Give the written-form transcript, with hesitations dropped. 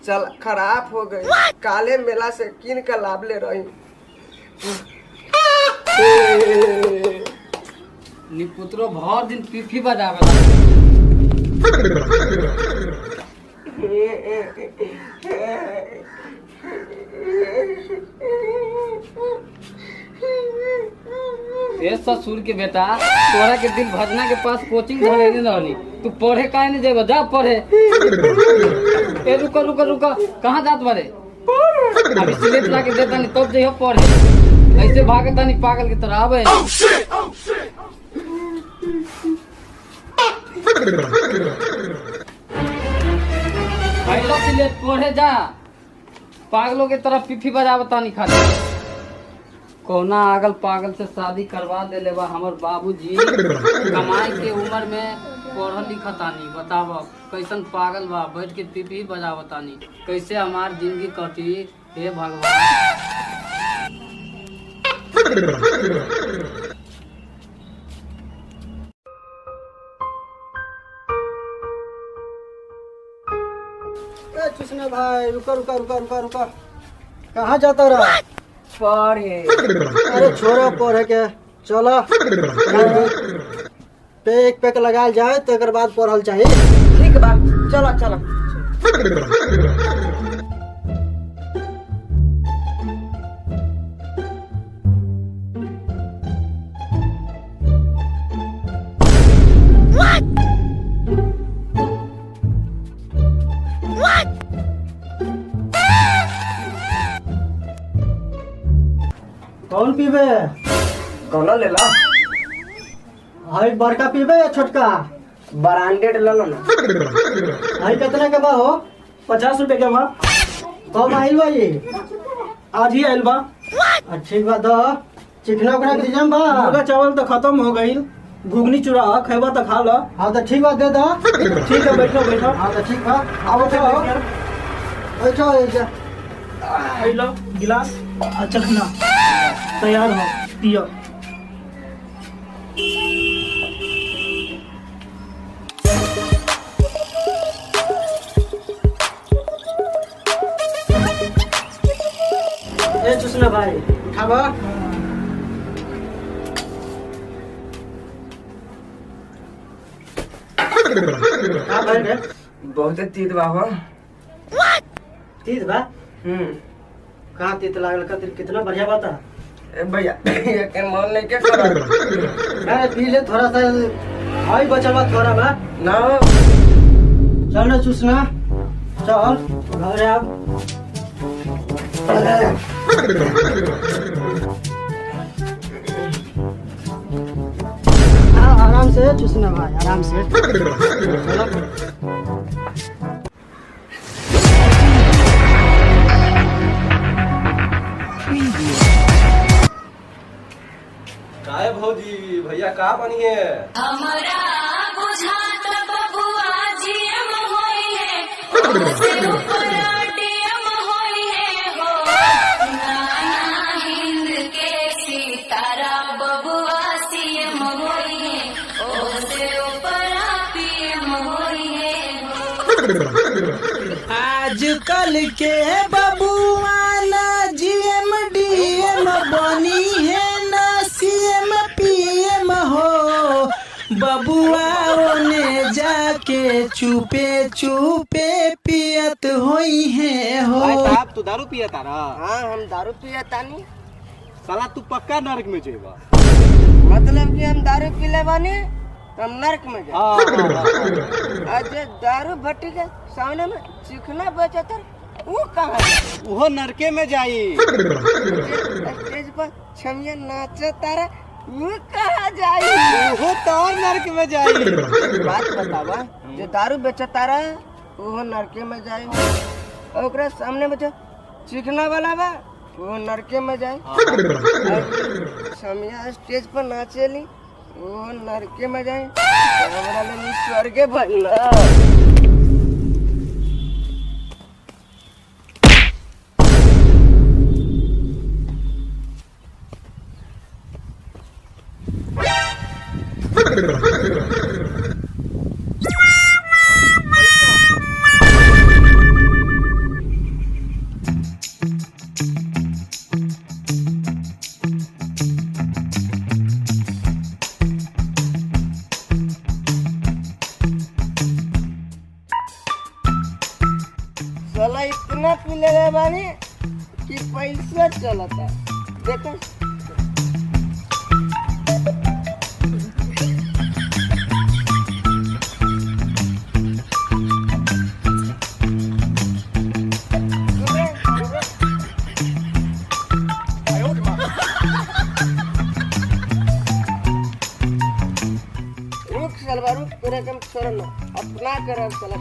चल खराब हो गई, काले मेला से किन के लाभ ले रही। निपुत्रो भर दिन पीपी बजावेला। ए ससुर के बेटा, तोरा के दिन भजना के पास कोचिंग धरेने रहनी, तू पढ़े काहे नहीं जेबा? जा पढ़े। ए रुको रुको रुको, कहाँ जात बारे? अभी स्लेट ला के देता नहीं तब जइहो पढ़े, ऐसे भागता नहीं पागल की तरह आवे। पहला स्लेट पढ़े जा, पागलों के तरह पीपी बजावता नहीं खाली। कौना आगल पागल से शादी करवा देले बा हमर बाबूजी, कमाई के उम्र में पढ़ल लिखतानी, बताव कैसन पागल बा, बैठ के पीपी बजावतानी, कैसे हमार जिंदगी कटी, हे भगवान। ए चुसना भाई, रुका रुका रुका रुका रुका, कहाँ जाता रहा? पढ़े। अरे छोड़ो पढ़े के, चलो पेक पेक लगाल जाए तो एक बाद पढ़ल चाहिए। ठीक बा, चलो चलो। कौन पीबे? कौन लेला? हाई बड़का पीबे या छोटका? ब्रांडेड ले लो ना। हाई कितना के बा हो? 50 रुपए के बा। कब आइल बा ये? आज ही आइल बा। ठीक बा, दो चिकना उकना के इंतजाम बा? मुर्गा चावल तो खत्म हो गईल, घुगनी चूरा खैबा तो खा लो। हाँ तो ठीक बा, दे दो। ठीक है, बैठो बैठो। हाँ तो ठीक बा, आओ बैठो बैठो। लो गिलास आ चखना तैयार हो, पियो। ए चुसना भाई, उठावा। का भाई रे? बहुत तीत बा हो। तीत बा? कहाँ तीत लागल? कितना बढ़िया बात है। ए भैया, के मन नहीं के कर। अरे पी ले थोड़ा सा, हाई बचल बा थोड़ा बा ना। चल ना चूसना, चल घरे अब। आराम से चूसना भाई, आराम से। चलो काय भौजी भैया का बनी है? हमरा बुझात बबुआ जीएम होई है, ओसे ऊपर डीएम होई है हो। नाना हिंद के सितारा बबुआ सीएम होई है, ओसे ऊपर पीएम होई है हो। आजकल के बबुआ ना जीएम डीएम बनी है ना सीएम पीएम हो। बबुआ ओने जाके चुपे चुपे पियत होई है हो। भाई साहब तू दारू पिया तारा? हाँ हम दारू पिया तानी। साला तू पक्का नरक में जेबा। मतलब कि हम दारू पी ले बानी तो हम नरक में जाए। अजय दारू भट्टी के सामने में चिकना बेचतर वो कहाँ? वो नरके में जाई। स्टेज पर छमिया नाचे तारा वो कहाँ जाई? वो तो और नरक में जाई। बात बतावा, जो दारू बेचता रहा वो नरके में जाई, और ओकरा सामने में जो चिकना वाला बा वो नरके में जाई, छमिया स्टेज पर नाचेली वो नरके में जाई, हमरा ले स्वर्गे भइल। साला इतना पी ले बानी कि पैसा चलता। देखो रुक सलवा रुक, तोरा के हम छोड़ो ना, अपना करब साला।